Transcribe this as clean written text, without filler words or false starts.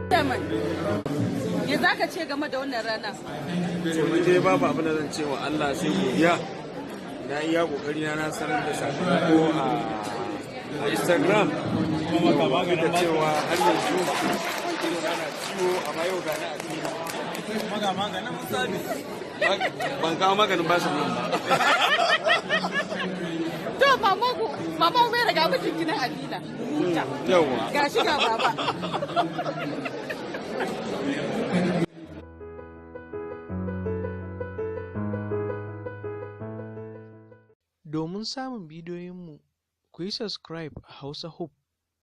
Chairman, me za ka ce game da wannan rana? To, ni dai babu abin da zan ce wa Allah sai godiya. Na iya kokari na, na sanar da sakamako a Instagram, duk da cewa har yanzu ido na na ciwo, amma yau ga na a fili. Ban kawo maganin ba su nan ba. To, mama ku, mama mai daga mijinki nan Adila. Huta. Yawwa. Ga shi ga baba. Domin samun bidiyoyinmu, ku yi subscribe a Hausa Hope.